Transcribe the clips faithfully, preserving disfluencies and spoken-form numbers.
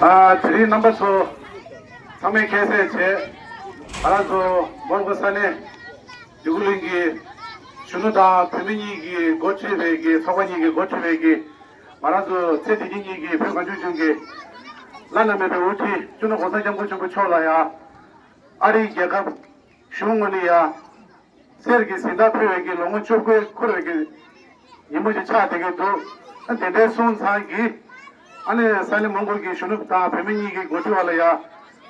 ཨ། དེ་རིང་རྣམ་པ་ཚོ་ཚང་མས་ཁྱད་བསད་བྱས། ང་རང་ཚོ་མོན་གྷོ་ས་གནས་འདོད་རྒུ་གླིང་གི་གཞོན་ནུ་དང་བུད་མེད་གཉིས་ཀྱིས་འགོ་ཁྲིད་པའི་གི་ཚོགས་པ་གཉིས་ཀྱིས་འགོ་ཁྲིད་པའི་གི་ང་རང་ཚོ་ཚེ་འདི་ཉིད་གཉིས་ཀྱི་བོད་གངས་ཅན་ལྗོངས་ཀྱི་བླ་ན་མེད་པའི་དབུ་ཁྲིད་སྤྱི་ནོར་༸གོང་ས་༸སྐྱབས་མགོན་ཆེན་པོ་མཆོག་ལ་ཡང་། ཨ་རིའི་རྒྱལ་ཁབ་གཞུང་ངོས་ནས་ཡང་གསེར་གྱི་གཟེངས་རྟགས་ཕུལ་བའི་གི་ལོ་ངོ་བཅུ་དགུ་འཁོར་བའི་གི་ཉིན་མོ་ཞིག་ཆགས་བསྡད་ཀྱི་འདུག་ཨ། དེ་འདྲའི་སོང་ཙང་གི། ཨ་ནི་ས་གནས་མོན་གྷོ་གི་གཞོན་ནུ་དང་བུད་མེད་གཉིས་ཀྱི་འགོ་ཁྲིད་པ་ལ་ཡང་།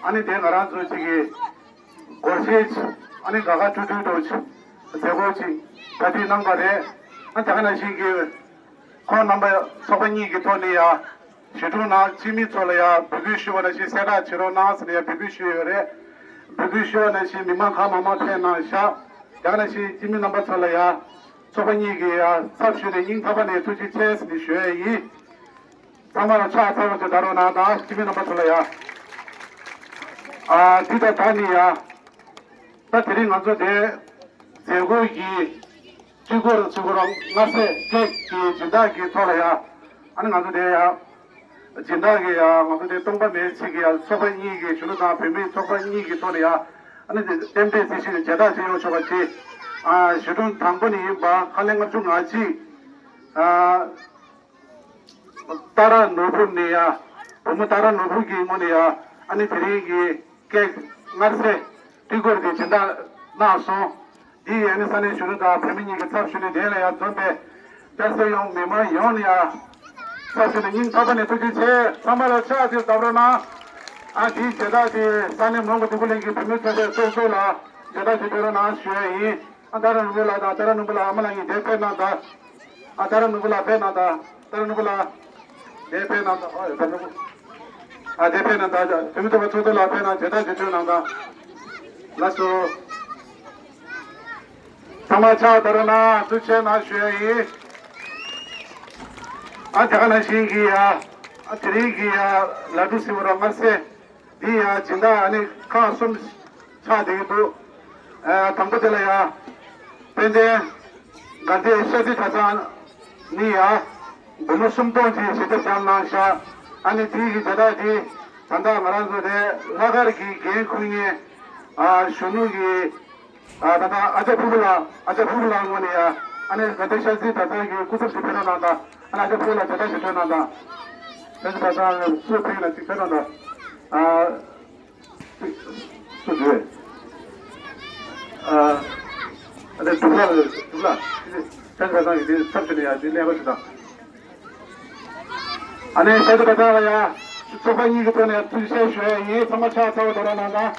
ཨ་ནི་དེ་ང་རང་ཚོ་ཅིག་གི་སྒོར་གཞས་ཅིག་ཨ་ནི་དགའ་དགའ་སྤྲོ་སྤྲོ་འདྲ་ཅིག་མཛད་སྒོ་ཅིག་གྲ་སྒྲིག་གནང་པ་རེད། ཨ། དེ་ག་ནང་བཞིན་གྱི་ཁོང་རྣམ་པ་ཚོགས་པ་གཉིས་ཀྱི་ཐོག་ནས་ཡང་། ཞི་ཀྲུང་ནང་སྤྱི་མི་ཚོ་ལ་ཡང་འབོད་སྐུལ་ཞུ་བ་ནང་བཞིན་གསལ་བསྒྲགས་བྱེད་རོགས་གནང་ཟེར་ནས་ཡང་འབོད་སྐུལ་ཞུས་ཡོད་རེད། འབོད་སྐུལ་ཞུ་བ་ནང་བཞིན་མི་མང་གང་མང་མང་ཕེབས་གནང་ཤག་དེ་ག་ནང་བཞིན་སྤྱི་མི་རྣམ་པ་ཚོ་ལ་ཡང་ཚོགས་པ་གཉིས་ཀྱི་ཡང་ཚབ་ཞུས་ནས་སྙིང་ཐག་པ་ནས་ཐུགས་རྗེ་ཆེ་ཟེར་ནས་ཞུ་ཡས་ཡིན། ཚང་མ་ལ་ཕྱག་འཚལ་བ་ཅིག་བརྡབ་རོགས་གནང་དང་། སྤྱི་མི་རྣམ་པ་ཚོ་ལ་ཡང་། ཨ། འདི་ལྟར་ད་ནི་ཡང་། ད་དེ་རིང་ང་ཚོ་དེ་མཛད་སྒོ་གི་སྤྲི་གོར་ཚུ་གོ་རང་མངར་ཟས་ཀེག་གི་སྦྱིན་བདག་གི་ཐོག་ལ་ཡང་། ཨ་ནི་ང་ཚོ་དེ་ཡང་། སྦྱིན་བདག་གི་ཡང་ང་ཚོ་དེ་སྟོང་པ་མེད་ཚིག་གི་ཡང་ཚོགས་པ་གཉིས་ཀྱི་གཞོན་ནུ་དང་བུད་མེད་ཚོགས་པ་གཉིས་ཀྱི་ཐོག་ལ་ཡང་། ཨ་ནི་དེ་རྟེན་འབྲེལ་རྩིས་ཞུ་ནས་མཇལ་དར་ཞིག་ཡོང་ཆོག་པ་བྱས། ཨ། ཞི་ཀྲུང་དང་པོ་ནས་ཡིན་པ་ཁ་ལས་ལྔ་བཅུ་ང་གཅིག་ཨ། ཏཱ་ར་ནོར་བུ་ནས་ཡ། བུ་མོ་ཏཱ་ར་ནོར་བུ་གི་ངོས་ནས་ཡ། ཨ་ནི་དེ་རིང་གི་ཀེག་མངར་ཟས་སྤྲི་གོར་གྱི་སྦྱིན་བདག་གནང་སོང་། འདི་ཡི་ཨ་ནི་ས་གནས་གཞོན་ནུ་དང་བུད་མེད་གཉིས་ཀྱི་ཚབ་ཞུས་ནས་དེ་ལ་ཡ་འཛོམས་པའི་དཔལ་ས་ཡོངས་མི་མང་ཡོངས་ནས་ཡ། ཚབ་ཞུས་ནས་སྙིང་ཐག་པ་ནས་ཐུགས་རྗེ་ཆེ། ཚང་མ་ལ་ཕྱག་ཅིག་བརྡབ་རོགས་གནང་། ཨ། འདིའི་མཇལ་དར་དེ་ས་གནས་མོན་གྷོ་འདོད་རྒུ་གླིང་གི་བུད་མེད་ཚོགས་པའི་ཚོགས་གཙོ་ལགས་མཇལ་དར་ཞིག་སྤྲོད་རོགས་གནང་ཞུ་ཡ་ཡིན། ཨ། ཏཱ་ར་ནོར་བུ་ལགས་དང་ཏཱ་ར་ནོར་བུ་ལགས་ཨ་མ་ལགས་གཉིས་དེར་ཕེབས་གནང་དང་། ཨ། ཏཱ་ར་ནོར་བུ་ལགས་ཕེབས་གནང་དང་། ཏཱ་ར་ནོར་བུ་ལགས་དེར་ཕེབས་གནང་དང་། ཨོ་ཡ། ཏཱ་ར་ནོར་བུ། ཨ། དེར་ཕེབས་གནང་དང་། བུད་མེད་ཚོགས་པ་ཚོགས་གཙོ་ལགས་ཕེབས་གནང་། མཇལ་དར་ཞིག་སྤྲོད་གནང་དང་། ལགས་སོ། ཚང་མ་ཕྱག་བརྡབ་རོགས་གནང་། ཐུགས་རྗེ་གནང་ཞུ་ཡ་ཡིན། ཨ། དེ་ག་ནང་བཞིན་གྱི་ཡ། ཨ། དེ་རིང་གི་ཡ་ལ་ཌུ་ཟེར་བ་ར་མངར་ཟས། འདི་ཡང་སྦྱིན་བདག་ཨ་ནི་ཁག་གསུམ་ཆགས་བསྡད་ཀྱི་འདུག་ཨ། དང་པོ་དེ་ལ་ཡང་དཔལ་ལྡན་དགའ་ལྡན་ཤར་རྩེ་གྲྭ་ཚང་ནས་ཡང་སྒོར་མོ་སུམ་སྟོང་ཅིག་ཞལ་འདེབས་བྱུང་གནང་ཤག་ཨ་ནི་དེའི་གི་བྱ་དགའ་དེ་ད་ལྟ་ང་རང་ཚོ་དེ་ལྷག་དཀར་གྱི་འགན་འཁུར་མཁན། ཨ། གཞོན་ནུ་གི། ཨ། ད་ལྟ་ཨ་ཅག་ཕུར་བུ་ལགས། ཨ་ཅག་ཕུར་བུ་ལགས་ངོས་ནས་ཡང་ཨ་ནི་དགའ་ལྡན་ཤར་རྩེ་གྲྭ་ཚང་གི་སྐུ་ཚབ་ཅིག་ཕེབས་རོགས་གནང་དང་། ཨ་ནི་ཨ་ཅག་ཕུར་བུ་ལགས་མཇལ་དར་ཞིག་སྤྲོད་གནང་དང་། ཤར་རྩེ་གྲྭ་ཚང་སུ་ཕེབས་ན་ཅིག་ཕེབས་རོགས་གནང་། ཨ། སུ་སུ་འདུག་ཨ། ཨ་ནི་འབྲུག་ལགས། འབྲུག་ལགས། ཤར་རྩེ་གྲྭ་ཚང་གི་དེ་ཚབ་བྱས་ནས་ཡང་དེ་གནས་སྐོར་ཞིག་དང་། ཨ་ནི་ཤར་རྩེ་གྲྭ་ཚང་ལ་ཡང་ཚོགས་པ་གཉིས་ཀྱི་ཐོག་ནས་ཐུགས་རྗེ་ཆེ་ཞུ་ཡ་ཡིན། ཚང་མ་ཕྱག་འཚལ་བརྡབ་རོགས་གནང་དང་།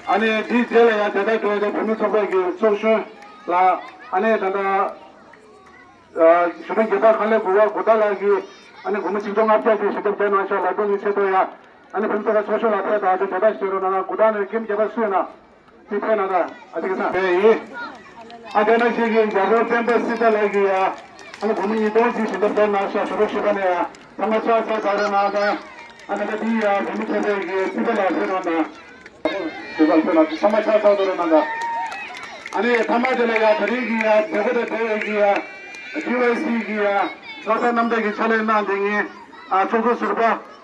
ཨ་ནི་དེའི་རྗེས་ལ་ཡང་མཇལ་དར་སྤྲོད་དེ་བུད་མེད་ཚོགས་པ་གི་ཚོགས་གཞོན་ལགས། ཨ་ནི་ད་ལྟ་ཨ། གཞོན་ནུ་རྒྱལ་དར་ཁ་ལས་དགུ་བ་དགུ་ཟླ་ལགས་ཀྱིས་ཨ་ནི་སྒོར་མོ་ཆིག་སྟོང་ལྔ་བརྒྱ་ཅིག་ཞལ་འདེབས་བསྐྱལ་གནང་ཤག་ལ་ཌུ་གི་ཆེད་དུ་ཡ། ཨ་ནི་བུད་མེད་ཚོགས་པ་ཚོགས་གཞོན་ལགས་ཕེབས་དང་དེ་མཇལ་དར་ཞུ་རོགས་གནང་། དགུ་ཟླ་ནས་ཀེམ་རྒྱལ་དར་སུ་ཡོད་ན། དེ་ཕེབས་གནང་དང་། ཨ། དེ་གི་ས་ཕེབས་ཡིན། ཨ། དེ་ནང་བཞིན་གྱི་རྒྱ་བོད་བསྟན་པ་སྲིད་ད་ལགས་ཀྱིས་ཡ། ཨ་ནི་སྒོར་མོ་ཉིས་སྟོང་ཅིག་ཞལ་འདེབས་བསྐྱལ་གནང་ཤག་ཞུ་རོགས་ཞུས་པ་ནས་ཡ། ཚང་མ་ཕྱག་འཚལ་བརྡབ་རོགས་གནང་དང་། ཨ། ད་ལྟ་དེ་ཡ་བུད་མེད་ཚོགས་པའི་གི་སྲིད་པ་ལགས་ཕེབས་རོགས་གནང་། ཚང་མ་ཕྱག་འཚལ་བརྡབ་རོགས་གནང་དང་། ཨ་ནི་མཐའ་མ་དེ་ལ་ཡ་དེ་རིང་གི་ཡ་མཛད་སྒོ་དང་འབྲེལ་བའི་གི་ཡ། ཊི་ཝའི་སི་གི་ཡ། ལྷ་ས་གནམ་བདེ་གི་ཕྱག་ལས་གནང་བསྡད་མཁན། ཨ། ཚོགས་གཙོ་ཟུར་པ་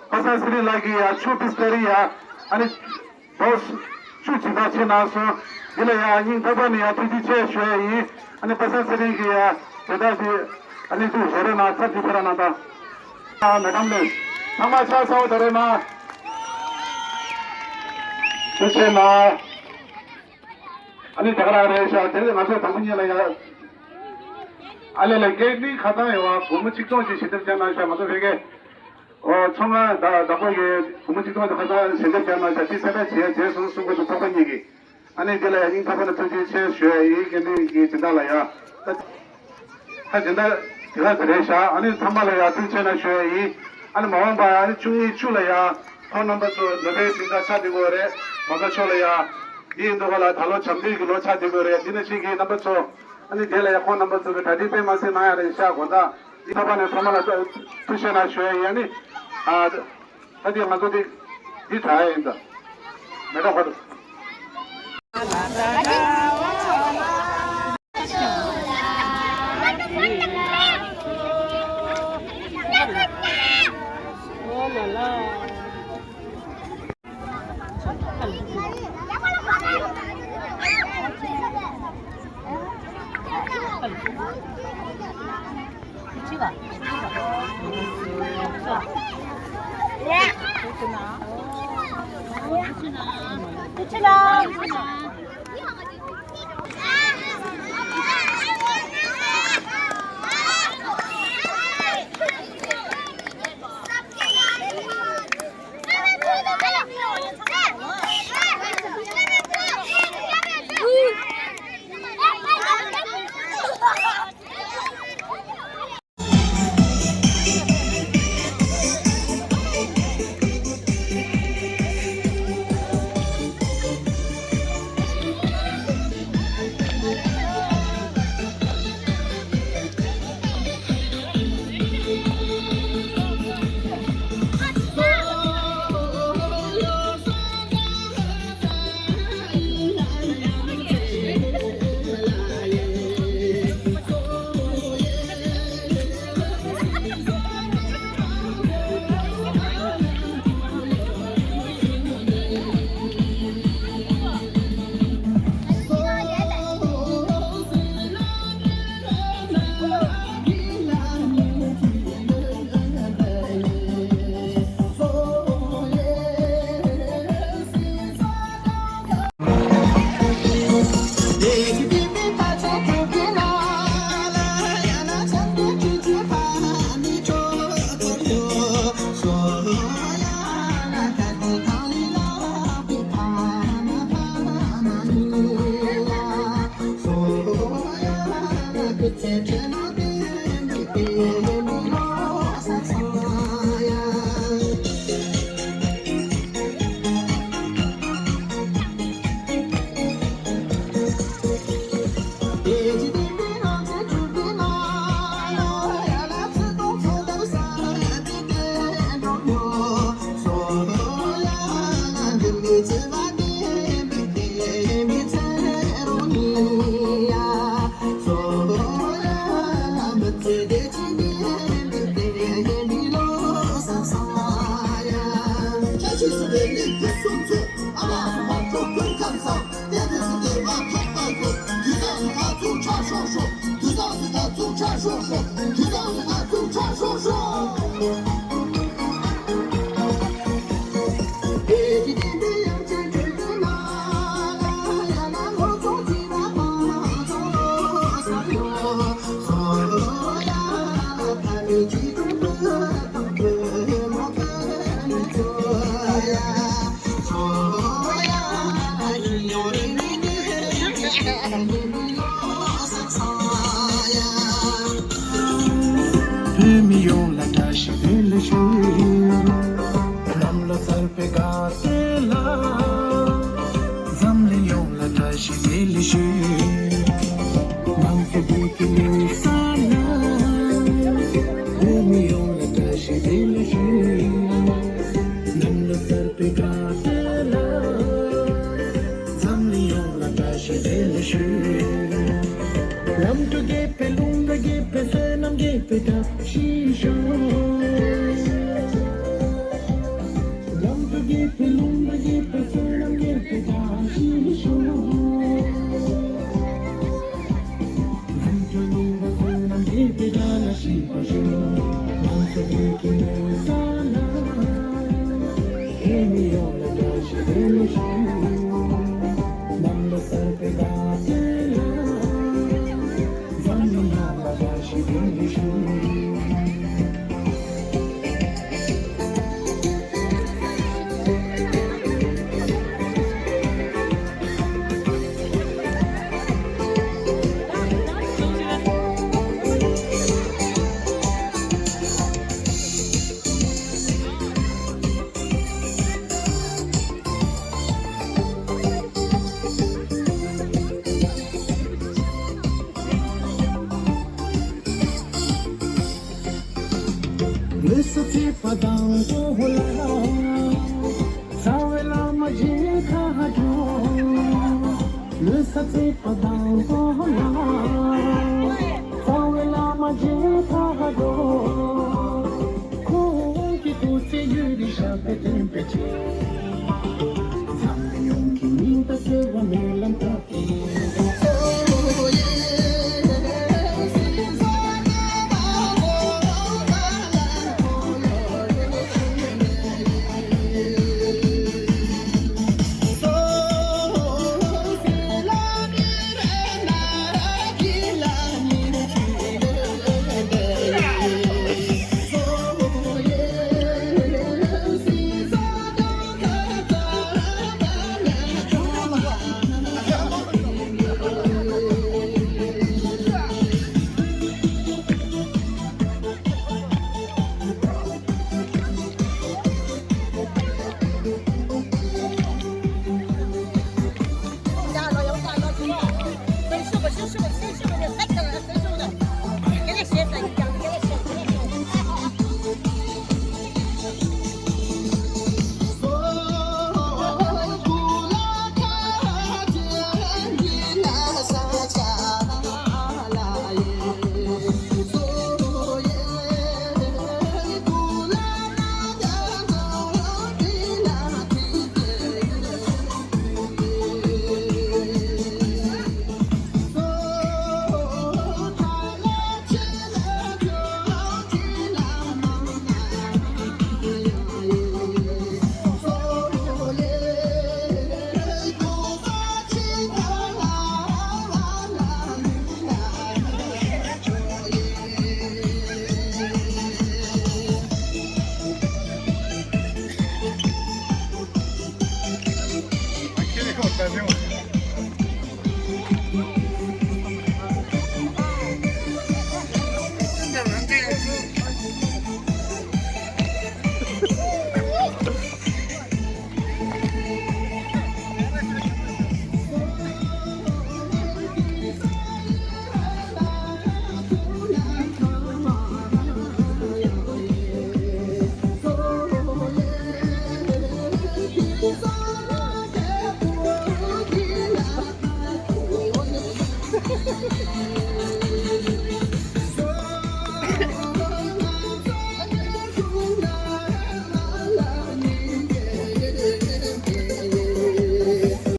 པ་སངས་ཚེ་རིང་ལགས་ཀྱིས་ཡ་ཆུ་པིས་ཏ་རི་ཡ། ཨ་ནི་བོགས་ཆུ་སྦྱིན་བདག་བྱེད་གནང་སོང་། འདི་ལ་ཡ་སྙིང་ཐག་པ་ནས་ཡ་ཐུགས་རྗེ་ཆེ་ཞུ་ཡ་ཡིན། ཨ་ནི་པ་སངས་ཚེ་རིང་གིས་ཡ་དེ་དག་གི་ཨ་ནི་ཚུར་བཞེས་རོགས་གནང་། ཚར་གཅིག་ཕེབས་རོགས་གནང་དང་། ཨ། མེ་ཌམ་ལགས། ཚང་མ་ཕྱག་འཚལ་བརྡབ་རོགས་གནང་། ཐུགས་རྗེ་གནང་། ཨ་ནི་དེ་ག་རང་རེད་ཤག་དེ་ནས་ང་ཚོ་དང་པོ་ཉིད་ལ་ཡ། ཨ་ལེ་ལེ། སྐད་འཕྲིན་ཁ་བཏང་ཡོད་པ་སྒོར་མོ་ཆིག་སྟོང་ཅིག་ཞལ་འདེབས་བསྐྱལ་གནང་ཤག་ང་ཚོ་བོད་སྐད། ཨོ། ཚོང་ཁང་ད་བདག་པོ་གིས་སྒོར་མོ་ཆིག་སྟོང་ཅིག་ཁ་སང་ཞལ་འདེབས་བསྐྱལ་གནང་ཤག་དེ་གསལ་བསྒྲགས་བྱས་རྗེས་སུ་གསུང་གི་འདུག་ཚོགས་པ་གཉིས་ཀྱིས། ཨ་ནི་དེ་ལ་ཡ་སྙིང་ཐག་པ་ནས་ཐུགས་རྗེ་ཆེ་ཞུ་ཡ་ཡིན། སྐད་འཕྲིན་གྱི་སྦྱིན་བདག་ལ་ཡ། ད་སྦྱིན་བདག་དེ་ག་ཚོད་རེད་ཤག་ཨ་ནི་ཚང་མ་ལ་ཡ་ཐུགས་རྗེ་གནང་ཞུ་ཡ་ཡིན། ཨ་ནི་མ་འོངས་པ་ཨ་ནི་བཅུ་གཉིས་བཅུ་ལ་ཡ་ཁོང་རྣམ་པ་ཚོ་ནོ་བེལ་གཟེངས་རྟགས་ཆགས་བསྡད་ཀྱི་ཡོད་རེད། མ་ཁ་ཕྱོགས་ལ་ཡ། འདི་ཡིན་དུས་ག་ལ་ད་ལོ་བྱམས་བརྩེ་གི་ལོ་ཆགས་བསྡད་ཀྱི་ཡོད་རེད། འདི་ནང་བཞིན་གྱི་རྣམ་པ་ཚོ། ཨ་ནི་དེ་ལ་ཡ་ཁོང་རྣམ་པ་ཚོ་གི་གྲ་སྒྲིག་དཔེ་མ་སྲིད་གནང་ཡ་རེད་ཤག་དགོངས་དག་འདི་ཚོགས་པ་ནས་ཚང་མ་ལ་ཐུགས་རྗེ་གནང་ཞུ་ཡ་ཡིན། ཨ་ནི། ཨ། ད་དེ་ང་ཚོ་འདི་འདི་དྲག་ཡ་ཡིན་ད། མེ་ཏོག་ཁོ་ཐུག་བོད་མི་ཡོངས་ལ་བཀྲ་ཤིས་བདེ་ལེགས་ཞུ། ལམ་ལ་གསར་པའི་དགའ་སྟོན་ལ། འཛམ་གླིང་ཡོངས་ལ་བཀྲ་ཤིས་བདེ་ལེགས་ཞུ། ང་ཚོ་བོད་ཀྱི་ལུགས་གསར་ལ། བོད་མི་ཡོངས་ལ་བཀྲ་ཤིས་བདེ་ལེགས་ཞུ། ལམ་ལ་གསར་པའི་དགའ་སྟོན་ལ། འཛམ་གླིང་ཡོངས་ལ་བཀྲ་ཤིས་བདེ་ལེགས་ཞུ། ལམ་དུ་རྒྱས་པའི་ལུང་དང་རྒྱས་པའི་བསོད་ནམས་རྒྱས་པའི་བཀྲ་ཤིས་ཤོག་ལམ་དུ་རྒྱས་པའི་ལུང་དང་རྒྱས་པའི་བསོད་ནམས་རྒྱས་པའི་བཀྲ་ཤིས་ཤོག་ལམ་དུ་ལུང་དང་བསོད་ནམས་རྒྱས་པའི་བཀྲ་ཤིས་པ་ཤོག་ང་ཚོ་བོད་ཀྱི་ལུགས་གསར་ལ། བོད་མི་ཡོངས་ལ་བཀྲ་ཤིས་བདེ་ལེགས་ཞུ། ལམ་ལ་གསར་པའི་དགའ་སྟོན་ལ། འཛམ་གླིང་ཡོངས་ལ་བཀྲ་ཤིས་བདེ་ལེགས་ཞུ། ལུས་སུ་ཚིག་པ་དང་པོ་ལ། རྩ་བའི་བླ་མ་རྗེས་ཁ་འགྲོ། ལུས་ས་ཚིག་པ་དང་པོ་ལ། རྩ་བའི་བླ་མ་རྗེས་ཁ་འགྲོ། ཁོང་གི་སྐུ་ཚེ་ཡུན་རིང་ཞབས་པད་བརྟན་པའི་ཕྱིར། འཛམ་གླིང་ཡོངས་ཀྱི་སྙིང་དང་བསྲེ་བ་སྨོན་ལམ་བཏབ།